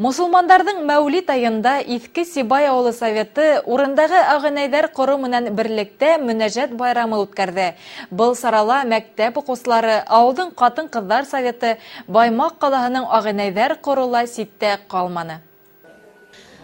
Мосолмандарҙың Мәүлит айында Иҫке Сибай ауылы советы урындағы ағинәйҙәр ҡоро менән берлектә мөнәжәт байрамы үткәрҙе. Был сарала мәктәп уҡыусылары, ауылдың ҡатын-ҡыҙҙар советы, Баймаҡ ҡалаһының ағинәйҙәр ҡоро ла ситтә ҡалманы.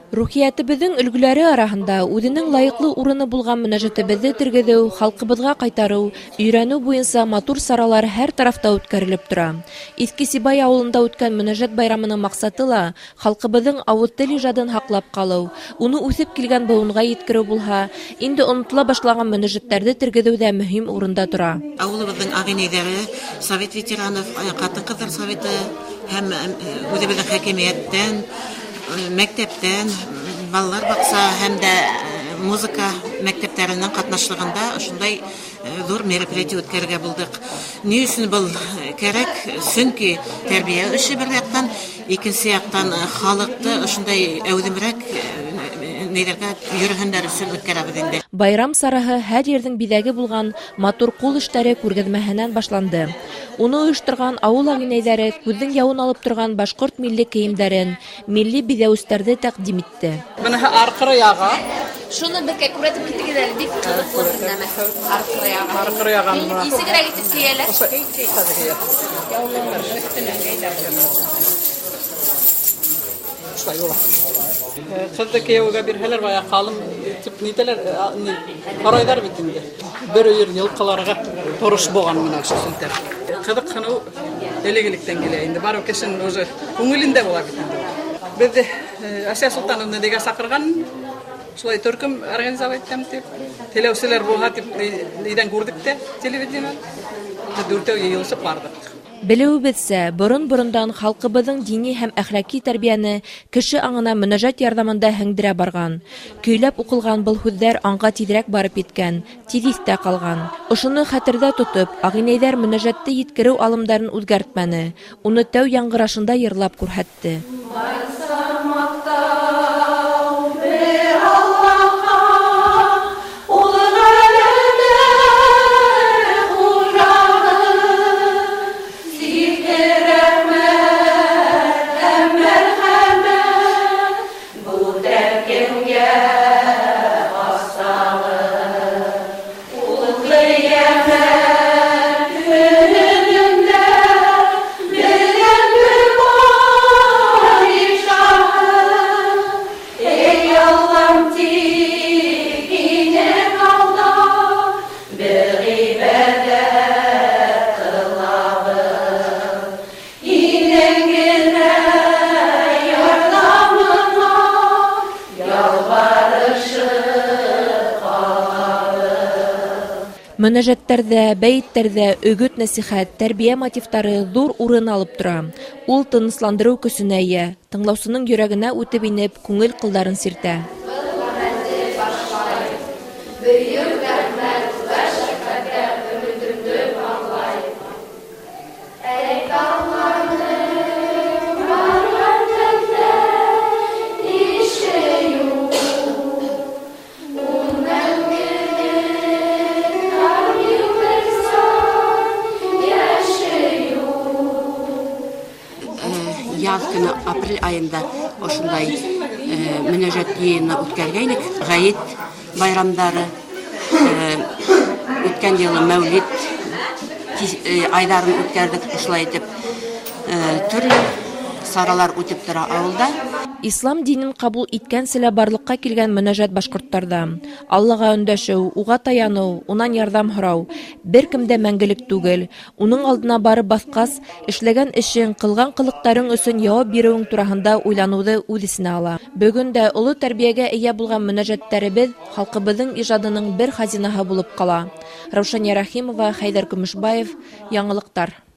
Рухиәтебеҙҙең өлгөләре араһында үҙенең лайыҡлы урыны булған мөнәжәтебеҙҙе тергеҙеү, халҡыбыҙға ҡайтарыу, өйрәнеү буйынса матур саралар һәр тарафта үткәрелеп тора. Иҫке Сибай ауылында үткән мөнәжәт байрамының маҡсаты ла халҡыбыҙҙың ауыҙ-тел ижадын һаҡлап ҡалыу, уны үҫеп килгән быуынға еткереү булһа, инде онотола башлаған мөнәжәттәрҙе тергеҙеү ҙә мөһим урында тора. Ауылыбыҙҙың ағинәйҙәре, совет ветеранов, ҡатын-ҡыҙҙар советы һәм үҙебеҙҙең хакимиәттән, мәктәптән, балалар баҡса һәм дә музыка мәктәптәренең ҡатнашлығында ошондай ҙур мероприятие үткәрергә булдыҡ. Ни өсөн был кәрәк? Сөнки тәрбиә эше бер яҡтан, икенсе яҡтан халыҡты ошондай әүҙемерәк нейҙәргә йөрөһөндәр өсөн үткәрәбеҙ инде. Байрам сараһы һәр ерҙең биҙәге булған матур ҡул эштәре күргәҙмәһенән башланды. Уны ойошторған ауыл ағинәйҙәре күҙҙең яуын алып торған башҡорт милли кейемдәрен, милли биҙәүестәрҙе тәҡдим итте. Быныһы арҡыры яға. Шуны беҙгә күрһәтеп китегеҙ әле, бик ҡыҙыҡлы бер нәмә. Арҡыры яға. Арҡыры яғаны бына. Нисегерәк итеп кейәләр? Шулай була. Ҡыҙҙы кейәүгә бирһәләр, бая ҡалым тип нитәләр, һорайҙар бит инде. Бер өйөр йылҡыларға торош булған менән шул селтәр. Ҡыҙыҡһыныу элек-электән килә инде. Барыбер кешенең уже күңелендә була бит инде. Беҙҙе Әсә Солтановна дигә саҡырған, шулай төркөм организовать итәм тип, теләүселәр булһа тип нейҙән күрҙек тә телевидениенан. Беҙ дүртәү йыйылышып барҙыҡ. Белеүебеҙсә, борон-борондан халҡыбыҙҙың дини һәм әхлаҡи тәрбиәне кеше аңына мөнәжәт ярҙамында һеңдерә барған. Көйләп уҡылған был һүҙҙәр аңға тиҙерәк барып еткән, тиҙ иҫтә ҡалған. Ошоно хәтерҙә тотоп, ағинәйҙәр мөнәжәтте еткереү алымдарын үҙгәртмәне, уны тәү яңғырашында йырлап күрһәтте. Мөнәжәттәрҙә, бәйеттәрҙә өгөт-нәсихәт, тәрбиә мотивтары ҙур урын алып тора. Ул тынысландырыу көсөнә эйә, тыңлаусының йөрәгенә үтеп инеп, күңел ҡылдарын сиртә. Яҙ көнө апрель айында ошондай мөнәжәт йыйыны үткәргәйнек. Ғәйет байрамдары, үткән йылы Мәүлит айҙарын үткәрҙек, ошолай итеп төрлө саралар үтеп тора ауылда. Ислам динен ҡабул иткәнсе лә барлыҡҡа килгән мөнәжәт башҡорттарҙа. Аллаға өндәшеү, уға таяныу, унан ярҙам һорау бер кем дә мәңгелек түгел. Уның алдына барып баҫҡас, эшләгән эшең, ҡылған ҡылыҡтарың өсөн яуап биреүең тураһында уйланыуҙы үҙ эсенә ала. Бөгөн дә оло тәрбиәгә эйә булған мөнәжәттәребеҙ халҡыбыҙҙың ижадының бер хазинаһы булып ҡала. Раушания Рәхимова, Хәйҙәр Көмөшбаев, Яңылыҡтар.